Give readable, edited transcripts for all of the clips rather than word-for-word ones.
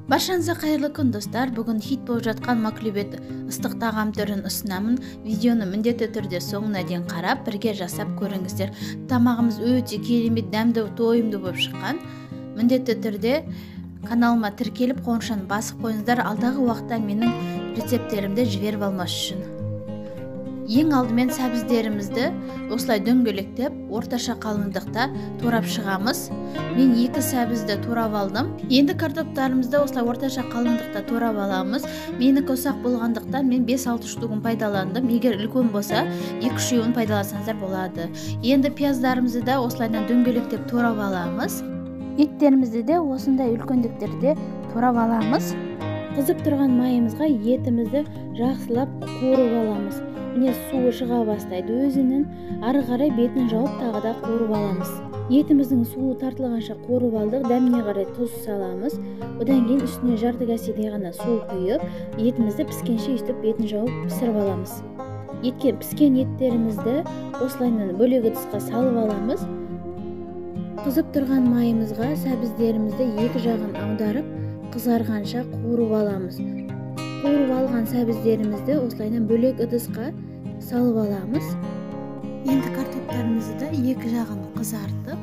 Баршаңызға қайырлы күн, достар. Бүгін хит болып жатқан маклюбет ыстық тағам түрін ұсынамын. Видеоны міндетті түрде соңына дейін қарап, бірге жасап көріңіздер. Тамағымыз өте керемет, дәмді, тойымды болып шыққан. Міндетті түрде каналыма тіркеліп, қоңыршаны басып қойыңыздар. Алдағы уақытта менің рецепттерімді жіберіп алмас үшін. Ең алдымен сәбіздерімізді осылай дөңгелектеп, орташа қалыңдықта турап шығамыз. Мен 2 сәбізді турап алдым. Енді картоптарымызды осылай орташа қалыңдықта турап аламыз. Менікі ұсақ болғандықтан мен 5-6 штугін пайдаландым. Егер үлкен болса, 2-3-еуін пайдалансаңыздар болады. Енді пияздарымызды да осылайдан дөңгелектеп турап аламыз. Еттерімізді де осындай үлкендіктерде турап аламыз. Қызып тұрған майымызға етімізді жақсылап қуырып аламыз. Міне, суы шыға бастайды өзінің. Ары қарай бетін жауып тағы да қуырып аламыз. Етіміздің суы тартылғанша қуырып алдық. Дәміне қарай тұз саламыз. Одан кейін үстіне жарты кәседей ғана су құйып, етімізді піскенше өйстіп бетін жауып пісіріп аламыз. Етке піскен еттерімізді осылайынан бөлек ыдысқа салып аламыз. Қызып тұрған майымызға сәбіздерімізді екі жағын аударып, қызарғанша қуырып аламыз. Қуырып алған сәбіздерімізді осылайынан бөлек ыдысқа салып аламыз. Енді картоптарымызды да екі жағын қызартып,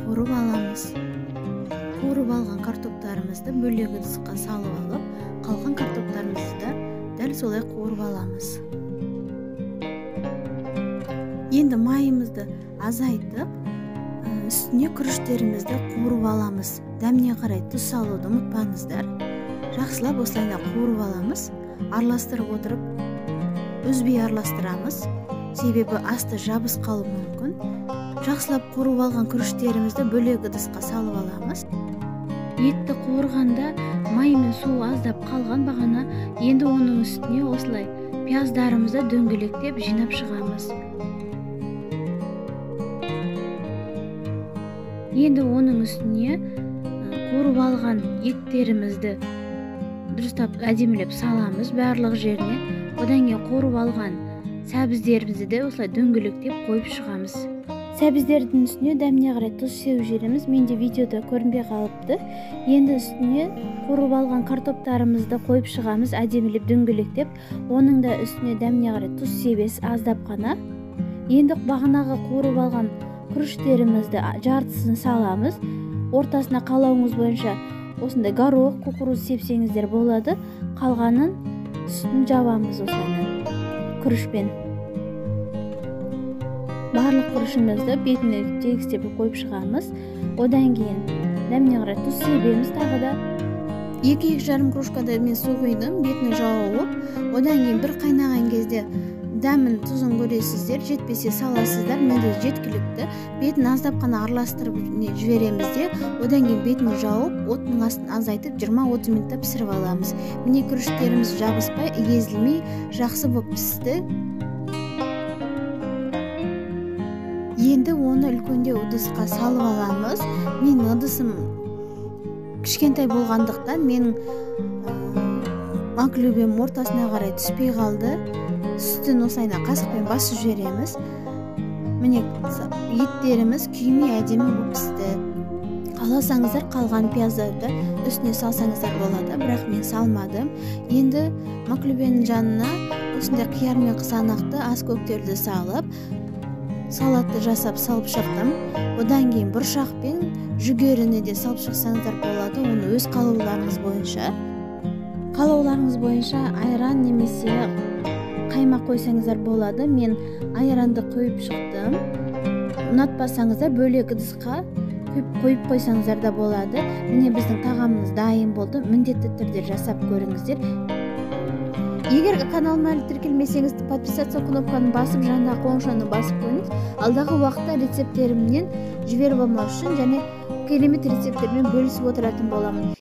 қуырып аламыз. Қуырып алған картоптарымызды бөлек ыдысқа салып алып, қалған картоптарымызды да дәл солай қуырып аламыз. Енді майымызды азайтып, үстіне күріштерімізді қуырып аламыз. Дәміне қарай тұз салуды ұмытпаңыздар. Жақсылап осылайынан қуырып аламыз. Араластырып отырып, үзбей араластырамыз. Себебі асты жабыс қалуы мүмкін. Жақсылап қуырып алған күріштерімізді бөлек ыдысқа салып аламыз. Етті қуырғанда май мен су аздап қалған бағана, енді оның үстіне осылай пияздарымызды дөңгелектеп жинап шығамыз. Енді оның үстіне қуырып алған еттерімізді дұрыстап әдемілеп саламыз барлық жеріне. Одан кейін қуырып алған сәбіздерімізді де осылай дөңгелектеп қойып шығамыз. Сәбіздердің үстіне дәміне қарай тұз сеуіп жібереміз. Менде видеода көрінбей қалыпты. Енді үстіне қуырып алған картоптарымызды қойып шығамыз әдемілеп дөңгелектеп. Оның да үстіне дәміне қарай тұз себесіз аздап қана. Енді бағанағы қуырып алған күріштерімізді жартысын саламыз. Ортасына қалауыңыз бойынша осындай горох, кукуруз сепсеңіздер болады. Қалғанын үстін жабамыз осылайынан күрішпен. Барлық күрішімізді бетіне тегістеп қойып шығамыз. Одан кейін дәміне қарай тұз себеміз тағы да. 2-2,5 кружкада мен су құйдым, бетін жауып. Одан кейін бір қайнаған кезде дәмін, тұзын көресіздер, жетпесе саласыздар. Менде жеткілікті. Бетін аздап қана араластырып жібереміз де, одан кейін бетін жауып, оттың астын азайтып 20-30 минутта пісіріп аламыз. Міне, күріштеріміз жабыспай, езілмей, жақсы болып пісті. Енді оны үлкендеу ыдысқа салып аламыз. Менің ыдысым кішкентай болғандықтан менің маклюбем ортасына қарай түспей қалды. Сүтін осылайынан қасықпен басып жібереміз. Міне, еттеріміз күймей әдемі болып пісті. Қаласаңыздар қалған пияздарды үстіне салсаңыздар болады, бірақ мен салмадым. Енді маклюбенің жанына осындай қияр мен қызанақты, ас көктерді салып, салатты жасап салып шықтым. Одан кейін бұршақ пен жүгеріні де салып шықсаңыздар болады, оны өз қалауларыңыз бойынша. Қалауларыңыз бойынша айран немесе қаймақ қойсаңыздар болады. Мен айранды қойып шықтым. Ұнатпасаңыздар бөлек ыдысқа қойып қойсаңыздар да болады. Міне, біздің тағамымыз дайын болды. Міндетті түрде жасап көріңіздер. Егер каналыма әлі тіркелмесеңіз, подписаться кнопканы басып, жанындағы қоңыршаны басып қойыңыз. Алдағы уақытта рецепттерімнен жіберіп алмас үшін және керемет рецепттермен бөлісіп отыратын боламын.